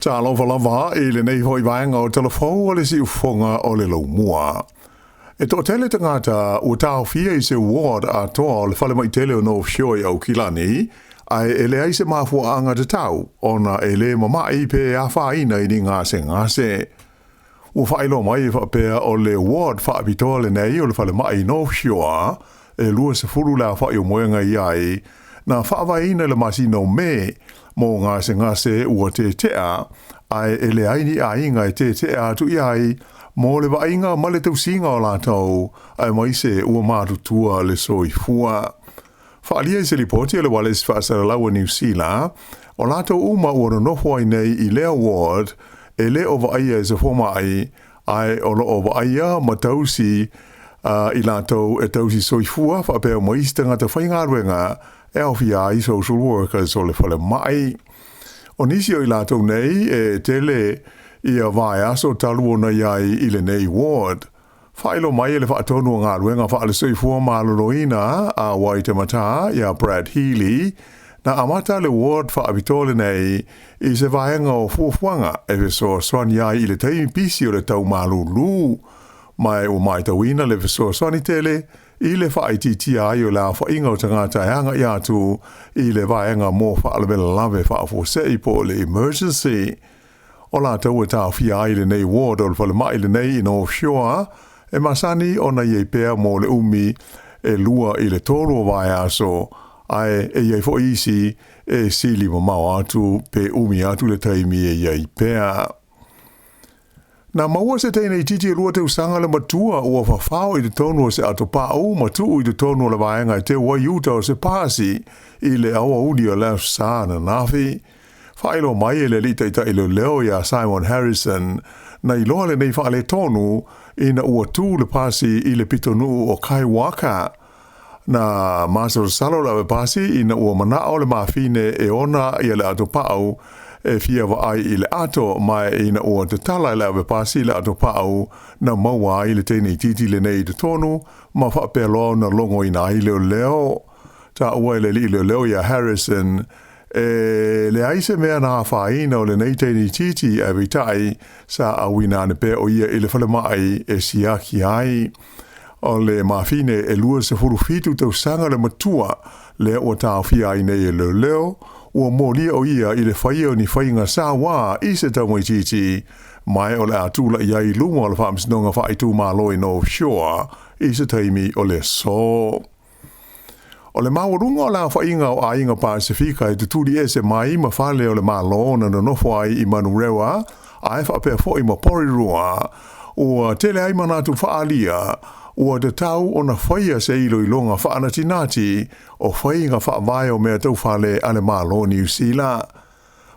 Talofa lava i lenei foi vaega o Talafou a le Siufofoga o le Laumua. E toatele tagata ua taofia i se ward atoa o le falemai tele o North Shore i Aukilani, ae e leai se mafuaaga tatau ona e le mama'i pe afaina i ni gasegase. Ua faailoa mai e faapea o le ward faapitoa lenei o le falemai North Shore e 20 le aofa'i o moega i ai, na faavaeina i le masina o Me mo gasegase ua tetea, ae e leai ni aiga e tetea atu i ai mo le vaaiga ma le tausiga o latou, aemaise ua matutua le soifua. Faaalia i se lipoti a le Ualesi Faasalalau a Niu Sila, o latou uma ua nonofo ai nei i lea ward e le o vaaia e se fomai, ae o lo o vaaia ma tausi i latou e tausi soifua faapea ma isi tagata faigaluega e aofia ai social workers o le falemai. O nisi o i latou nei e tele ia vaiaso talu ona i ai i lenei ward. Faailoa mai e le Faatonu o Galuega Faale-Soifua Maloloina a Waitematā ia Brad Healy, na amata le ward faapitoa lenei i se vaega o fuafuaga e fesoasoani ai i le taimi pisi o le tau malūlū, ma ua matauina le fesoasoani tele i le faaitiitia ai o le aofaiga o tagata e agai atu i le vaega mo faalavelave faafuasei po o le emergency. O latou e taofia ai lenei ward o le falemai lenei i North Shore e masani ona i ai pea mo le umi e 2 i le 3 o vaiaso, ae e i ai foi isi e sili mamao atu pe umi atu le taimi e i ai pea. Na maua se teine itiiti e 2 tausaga le matua ua fafao i totonu o se atopau ma tuu i totonu o le vaega e teu ai uta o se pasi i le aoauli o le Aso Sa ananafi. Faailoa mai e le alii taitai leoleo ia Simon Harrison, na iloa lenei faaletonu ina ua tu le pasi i le pitonuu o Kaiwaka. Na masalosalo le avepasi ina ua manao le mafine e ona ia le atopau e fia vaai i le ato, ma ina ua tatala e le avepasi le atopau na maua ai le teine itiiti lenei i totonu ma faapea loa ona logoina ai leoleo. Taua e le alii leoleo ia Harrison, e leai se mea na afaina o lenei teine itiiti, ae peitai sa auina ane pea o ia i le falemai e siaki ai. O le mafine e 27 tausaga le matua lea ua taofia ai nei e leoleo, ua molia o ia i le faia o ni faiga sauā i se tamaitiiti, ma o le a tula'i ai i luma o le Faamasinoga Faaitumalo i North Shore i se taimi o le aso. O le maualuga o le aofaiga o aiga Pasefika e tutuli ese mai ma fale o le Malo na nonofo ai i Manurewa, ae faapea foi ma Porirua, ua tele ai manatu faaalia ua tatau ona faia se iloiloga faanatinati o faiga faavae o mea tau fale a le Malo o Niu Sila.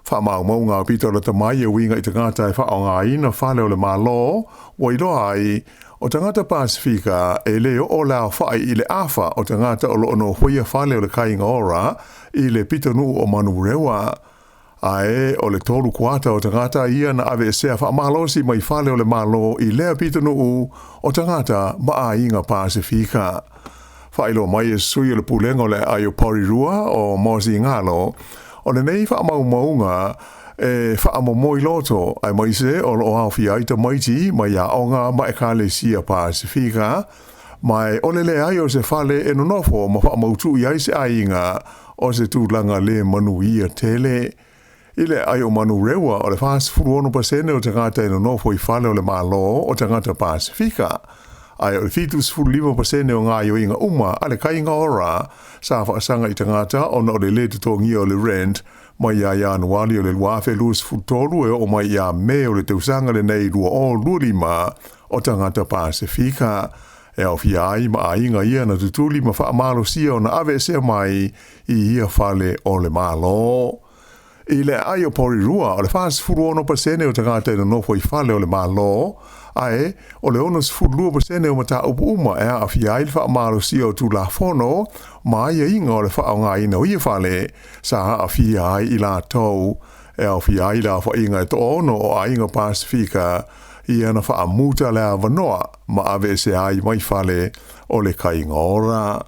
Faamaumauga aupito lata mai e uiga i tagata e faaaogaina fale o le Malo, ua iloa ai o tagata Pasefika e le oo le aofa'i i le afa o tagata o lo o nofoia fale o le Kāinga Ora i le pitonuu o Manurewa. Ae o le 3 kuata o tagata ia na aveesea faamalosi mai fale o le Malo i lea pitonuu o tagata ma aiga Pasefika. Faailoa mai e sui o le pulega o le aai o Porirua o Mosi Ngalo, o lenei faamaumauga e faamomoi loto, aemaise o lo o aofia ai tamaiti mai aoga ma ekalesia Pasefika, ma o le leai o se fale e nonofo ma faamautu i ai se aiga o se tulaga le manuia tele. I le aai o Manurewa o le 46% o tagata e nonofo i fale o le Malo o tagata Pasefika, ae o le 75% o gaoioiga uma a le Kāinga Ora sa faasaga i tagata ona o le lē totogia o le rent mai ia Ianuari o le 2023 e oo mai ia Me o le tausaga lenei 2025 o tagata Pasefika, e aofia ai ma aiga ia na tutuli ma faamalosia ona aveesea mai i ia fale o le Malo. I le aai o Porirua, o le 46% o tagata e nonofo i fale o le Malo, ae o le 62% o mataupu uma e aafia ai le faamalosia o Tulafono ma aiaiga o le faaaogaina o ia fale sa aafia ai i latou, e aofia ai le aofaiga e 6 o aiga Pasefika ia na faamuta le avanoa ma aveesea ai mai fale o le Kāinga Ora.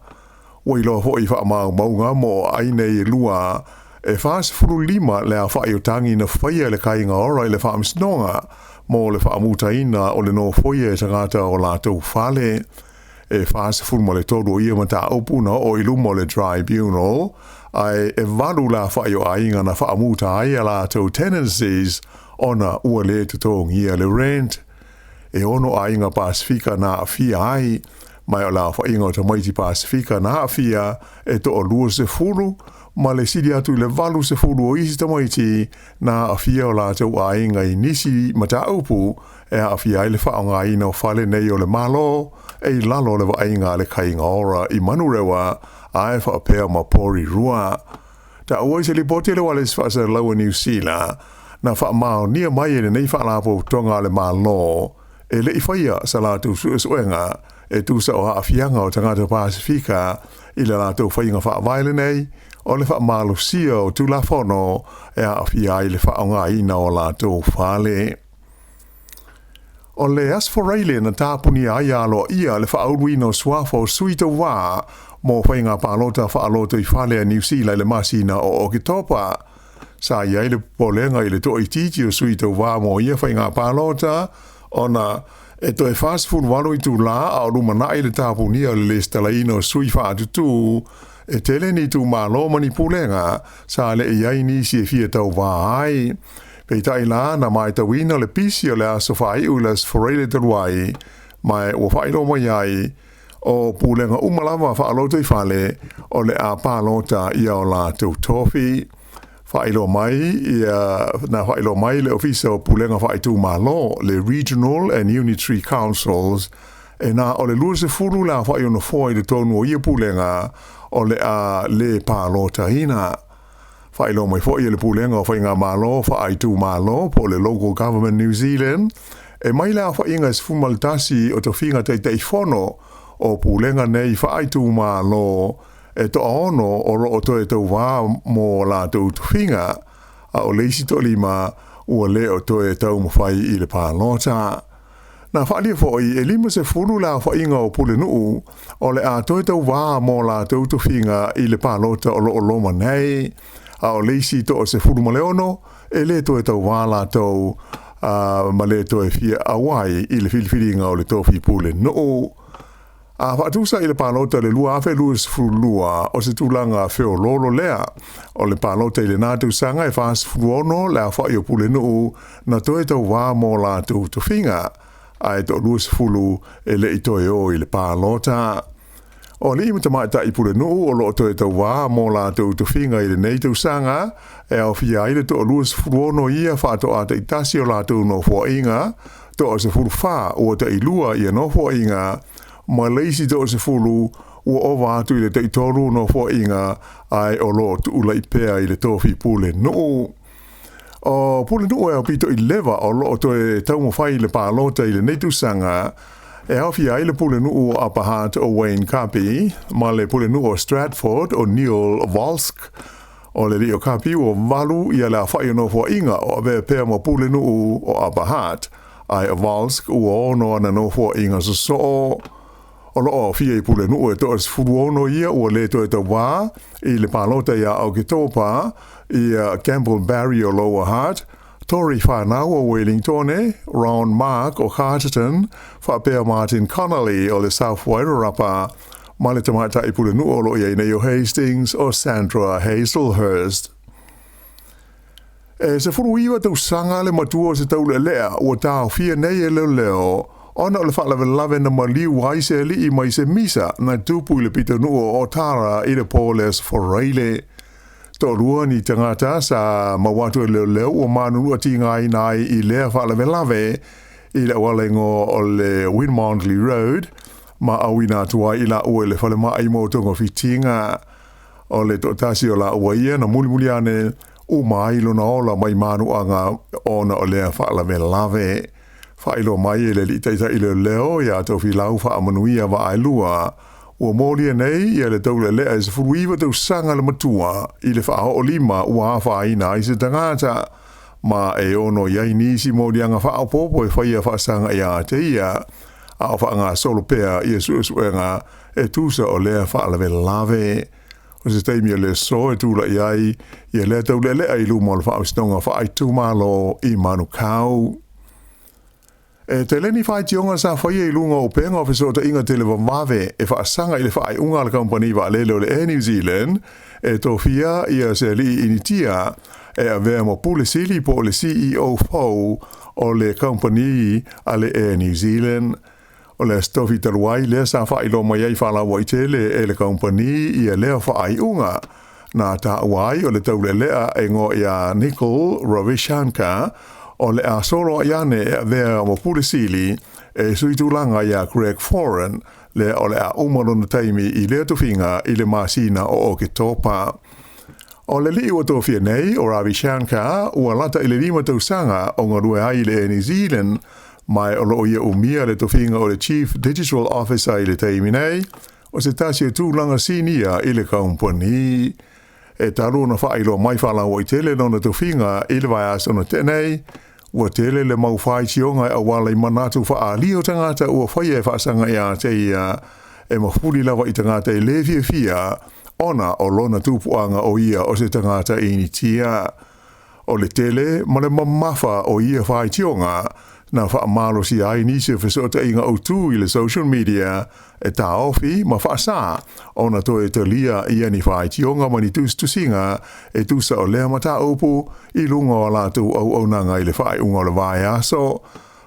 Ua iloa foi i faamaumauga mo aai nei e lua. E 45 le aofa'i o tagi na faia e le Kāinga Ora i le Faamasinoga mo le faamutaina o le nofoia e tagata o latou fale. E 43 o ia mataupu na oo i luma o le Tribunal, ae e 8 le aofa'i o aiga na faamuta ai a latou tenancies ona ua le totogia le rent. E 6 aiga Pasefika na aafia ai, ma o le aofaiga o tamaiti Pasefika na aafia e toa-20, ma le sili atu i le 80 o isi tamaiti na aafia o latou aiga i nisi mataupu e aafia ai le faaaogaina o fale nei o le Malo e i lalo o le vaaiga a le Kāinga Ora i Manurewa ae faapea ma Porirua. Taua i se lipoti a le Ualesi Faasalalau a Niu Sila, na faamaonia mai e lenei Faalapotopotoga a le Malo e le i faia sa latou suesuega e tusa o aafiaga o tagata Pasefika i le latou faiga faavae lenei o le faamalosia o Tulafono e aafia ai le faaaogaina o latou fale. O le Aso Faraile na tapunia ai aloaia le faauluina o suafa o sui tauva mo faiga palota faalotoifale a Niu Sila i le masina o Oketopa. Sa i ai le popolega i le toaitiiti o sui tauva mo ia faiga palota, ona e toe 48 itulā a o lumanai le tapunia o le lesitalaina o sui faatutū, e tele ni itumalo ma ni pulega sa le i ai nisi e fia tauvā ai. Peitai la, na matauina le pisi o le aso faaiu i le Aso Faraile talu ai, ma ua faailoa mai ai, o pulega uma lava faalotoifale o le a palota ia o latou tofi. Faailoa mai ia, na faailoa mai le Ofisa o Pulega Faaitumalo, le Regional and Unitary Councils, e na o le 20 le aofa'i o nofoa i totonu o ia pulega o le a le palotaina. Faailoa mai foi e le Pulega o Faigamalo Faaitumalo po o le Local Government New Zealand, e mai le aofaiga e 11 o tofiga Taitaifono o pulega nei faaitumalo e toaono o lo o toe tauvā mo latou tofiga, a o le isi toalima ua le o toe taumafai i le palota. Na faaalia foi e 50 le aofaiga o pulenuu o le a toe tauvā mo latou tofiga i le palota o lo o loma nei, a o le isi toa-16 e le toe tauvā latou ma le toe fia auai i le filifiliga o le tofi pulenuu. A faatusa i le palota i le 2022, o se tulaga feoloolo lea. O le palota i lena tausaga e 46 le aofa'i o pulenuu na toe tauvā mo latou tofiga, ae toa-20 e le i toe o i le palota. O alii ma tamaitai pulenuu o lo o toe tauvā mo latou tofiga i lenei tausaga, e aofia ai le toa-26 ia faatoa taitasi o latou nofoaiga, toa-14 ua tailua ia nofoaiga, ma le isi toa-10 ua ova atu i le taitolu nofoaiga ae o lo o tuulai pea i le tofi pulenuu. O pulenuu e aupito i leva o lo o toe taumafai i le palota i lenei tausaga, e aofia ai le pulenuu o Upper Hutt o Wayne Kapi ma le pulenuu o Stratford o Neil Volzke. O le alii o Kapi ua 8 ia le aofa'i o nofoaiga o avea pea ma pulenuu o Upper Hutt, ae o Volzke ua 6 ana nofoaiga sosoo. O lo o aofia i pulenuu e toa-16 ia ua le toe tauvā i le palota ia Oketopa, ia Campbell Barry o Lower Hutt, Tory Whanau o Wellingtone, Ron Mark o Carterton, faapea Martin Connolly o le South Wairarapa, ma le tamaitai pulenuu o lo o i ai nei o Hastings o Sandra Hazelhurst. E 19 tausaga le matua o se taulealea ua taofia nei e leoleo ona o le faalavelave na maliu ai se alii mai se misa na tupu i le pitonuu o Otara i le po o le Aso Faraile. Toalua ni tagata sa maua atu e leoleo ua manunua tigaina ai i lea faalavelave i le auala igoa o le Winmondley Road ma auina atu ai i laua i le falemai mo togafitiga. O le toatasi o laua ia na mulimuli ane uma ai lona ola mai manuaga ona o lea faalavelave. Faailoa mai e le alii taitai leoleo ia Tofilau Faamanuia Vaaelua, ua molia nei ia le taulealea e 19 tausaga le matua i le faaoolima ua afaina ai se tagata, ma e ono i ai nisi moliaga faaopoopo e faia faasaga ia te ia, a o faagasolo pea ia suesuega e tusa o lea faalavelave. O se taimi o le aso e tulai ai ia lea taulealea i luma o le Faamasinoga Faaitumalo i Manukau. E tele ni faitioga sa faia i luga o upega o fesootaiga televavave e faasaga i le faaiuga a le kamupani vaalele o le Air New Zealand e tofia ia se alii Initia e avea ma Pule Sili po o le CEO fou o le kamupani a le Air New Zealand. O le Aso Tofi talu ai lea sa faailoa mai ai faalauaitele e le kamupani ia lea faaiuga. Na taua ai o le taulealea e igoa ia Nikhil Ravishankar o le a solo ai ane e avea ma Pule Sili e sui tulaga ia Greg Foran, lea o le a uma lona taimi i lea tofiga i le masina o Oketopa. O le alii ua tofia nei, o Ravi Shankar, ua lata i le 5 tausaga o galue ai i le Air New Zealand, ma o lo o ia umia le tofiga o le Chief Digital Officer i le taimi nei, o se tasi o tulaga sinia i le kamupani. E talu ona faailoa mai faalauaitele lona tofiga i le vaiaso na tea nei, ua tele le mau faitioga e auala i manatu faaalia o tagata ua faia e faasaga ia te ia, e mafuli lava i tagata e le fiafia ona o lona tupuaga o ia o se tagata Initia. O le tele ma le mamafa o ia faitioga na faamalosia ai nisi o fesootaiga autū i le social media e taofi ma faasā ona toe talia ia ni faitioga ma ni tusitusiga e tusa o lea mataupu i luga o a latou auaunaga i le faaiuga o le vaiaso.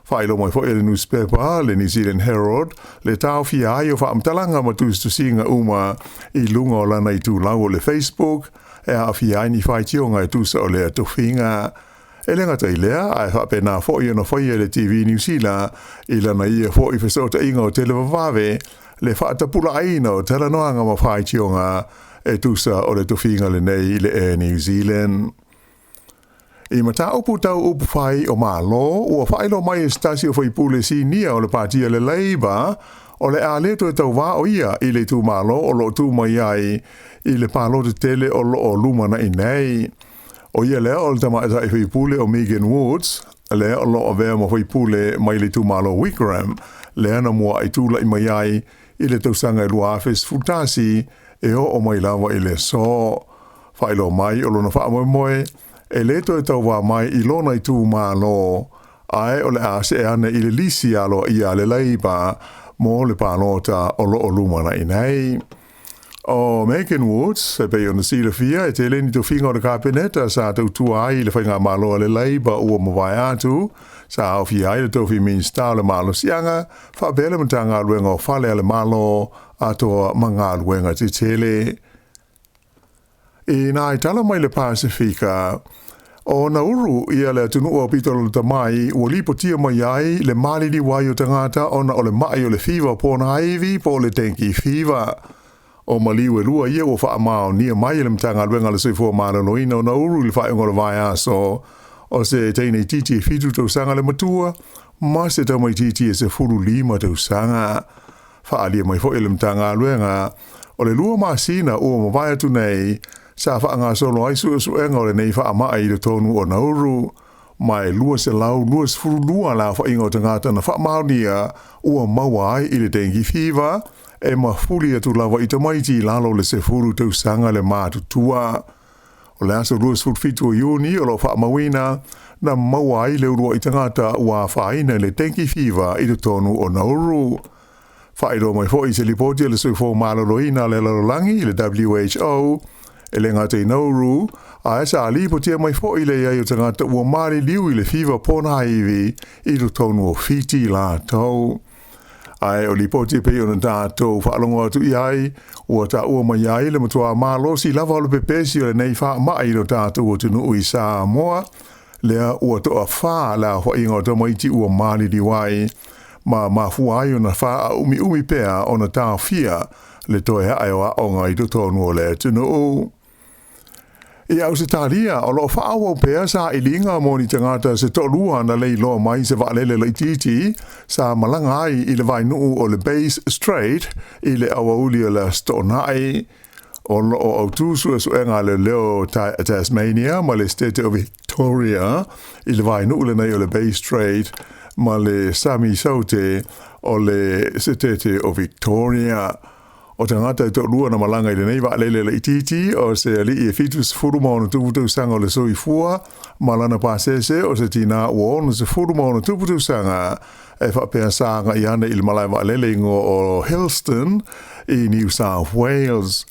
Faailoa mai foi e le nusipepa le New Zealand Herald le taofia ai o faamatalaga ma tusitusiga uma i luga o lana itulau o le Facebook e aafia ai ni faitioga e tusa o lea tofiga. E le gata i lea, ae faapena foi ona faia e le TV Niu Sila i lana ia foi fesootaiga o televavave le faatapulaaina o talanoaga ma faitioga e tusa o le tofiga lenei i le Air New Zealand. I mataupu tau upufai o Malo, ua faailoa mai e se tasi o faipule sinia o le Pāti a le Labour o le a le toe tauvā o ia i le itumalo o lo o tu mai ai i le palota tele o lo o lumanai nei. O ia lea o le tamaitai faipule o Megan Woods, lea o lo o avea ma faipule mai le itumalo Wigram, lea na mua'i tula'i mai ai i le tausaga e 2011 e oo mai lava i le aso. Faailoa mai o lona faamoemoe e le toe tauvā mai i lona itumalo, ae o le a see ane i le lisi aloaia a le Labour mo le palota o lo o lumanai nei. O Megan Woods, e pei ona silafia, e tele ni tofiga o le Kapeneta sa tautua ai i le faigamalo a le Labour ua mavae atu, sa aofia ai le tofi Minisita o le Malosiaga, faapea le Matagaluega o Fale a le Malo atoa ma Galuega Tetele. I nā tala mai le Pasifika, o Nauru ia le atunuu aupito lalata mai ua lipotia mai ai le maliliu ai o tagata ona o le ma'i o le fiva ponaivi po o le dengue fever. O maliu e lua ia ua faamaonia mai e le Matagaluega a le Soifua Maloloina o Nauru i le faaiuga o le vaiaso, o se teine itiiti e 7 tausaga le matua ma se tamaitiiti e 15 tausaga. Faaalia mai foi e le Matagaluega, o le 2 masina ua mavae atu nei, sa faagasolo ai suesuega o lenei faamai i totonu o Nauru, ma e 222 le aofaiga o tagata na faamaonia ua maua ai i le dengue fever, e mafuli atu lava i tamaiti i lalo o le 10 tausaga le matutua. O le aso 27 o Iuni o lo o faamauina na maua ai le uluai tagata ua afaina i le dengue fever i totonu o Nauru. Faailoa mai foi i se lipoti a le Soifua Maloloina a le Lalolagi i le WHO, e le gata i Nauru, ae sa lipotia mai foi le i ai o tagata ua maliliu i le fiva ponaivi i totonu o Fiti latou. Ae o lipoti e pei ona tatou faalogo atu i ai, ua taua mai ai le matua malosi lava o le pepesi o lenei faamai i lo tatou atunuu i Samoa, lea ua toafā le aofaiga o tamaiti ua maliliu ai, ma mafua ai ona faaumiumi pea ona taofia le toe ae o aoga i totonu o le atunuu. I Ausetalia, o lo o faaauau pea sailiga mo ni tagata se toalua na leiloa mai se vaalele laitiiti sa malaga ai i le vaenuu o le Bass Strait i le aoauli o le Aso Toonai. O lo o autū suesuega a leoleo o Tasmania ma le Setete o Victoria i le vaenuu lenei o le Bass Strait ma le Sami Saute o le Setete o Victoria. O tagata e toalua na malaga i lenei vaalele laitiiti, o se alii e 70+ tausaga o le soifua ma lana pasese o se tinā ua 60+ tausaga, e faapea sa agai ane i le malae vaalele igoa o Hillston i New South Wales.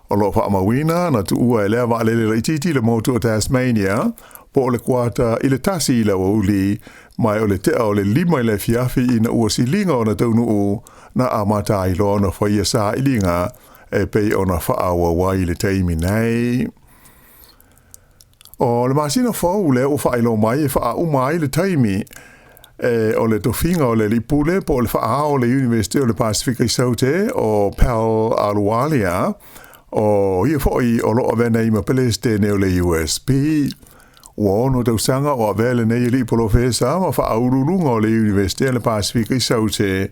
O lo o faamauina na tuua e lea vaalele laitiiti le motu o Tasmania po o le 12:45 i le aoauli, ma o le 4:45 i le afiafi ina ua siliga ona taunuu na amata ai loa ona faia sailiga e pei ona faaauau ai i le taimi nei. O le masina fou lea ua faailoa mai e faauma ai le taimi e o le tofiga o le alii pule po o le faaao o le Iunivesite o le Pasefika i Saute o Pal Ahluwalia, o ia foi o lo o avea nei ma Peresetene o le USP. Ua 6 tausaga o avea lenei alii polofesa ma faauluuluga o le Iunivesite a le Pasefika i Saute,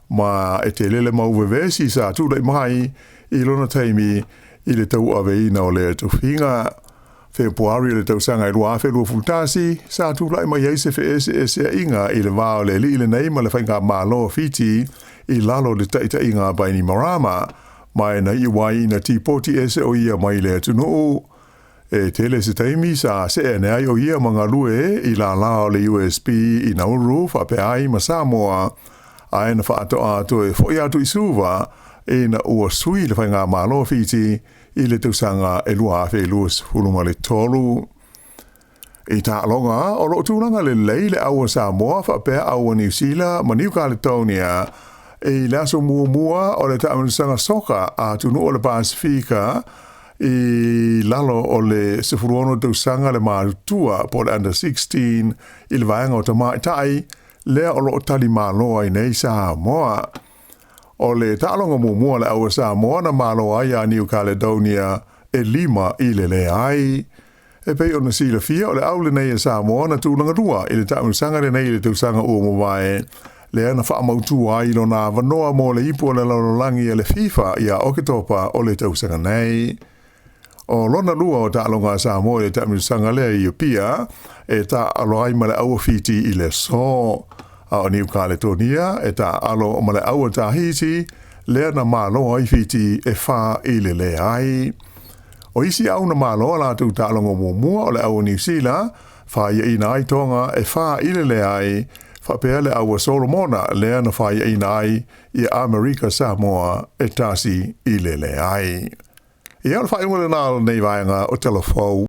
ma e tele le mau vevesi sa tulai mai i lona taimi i le tauaveina o lea tofiga. Fepuari o le tausaga e 2021, sa tulai mai ai se feeseeseaiga i le va o le alii lenei ma le faigamalo a Fiti i lalo o le taitaiga a Bainimarama, ma e na iu ai ina tipoti ese o ia mai le atunuu. E tele se taimi sa see ane ai o ia ma galue i lālā o le USP i Nauru faapea ai ma Samoa, ae na faatoa toe foi atu i Suva ina ua sui le faigamalo a Fiti i le tausaga e 2023. I taaloga, o lo o tulaga lelei le au a Samoa faapea au a Niu Sila ma Niu Kaletonia i le aso muamua o le taamilosaga soka a atunuu o le Pasefika i lalo o le 16 tausaga le matutua po o le Under 16 i le vaega o tamaitai, lea o lo o tali malo ai nei Samoa. O le taaloga muamua a le au a Samoa na malo ai ia Niu Kaledonia e 5-0. E pei ona silafia o le au lenei a Samoa na tulaga lua i le taamilosaga lenei i le tausaga ua mavae, lea na faamautu ai lona avanoa mo le ipu o le lalolagi a le FIFA ia Oketopa o le tausaga nei. O lona lua o taaloga a Samoa i le taamilosaga lea i Apia e taaalo ai ma le au a Fiti i le aso. A o Niu Kaletonia e taaalo ma le au a Tahiti lea na malo ai Fiti e 4-0. O isi au na malo a latou taaloga muamua o le au a Niu Sila, faiaina ai Tonga e 4-0, faapea le au a Solomona lea na faiaina ai ia Amerika Samoa e 1-0. Ia, o le faaiuga lena o lenei vaega o Tala Fou.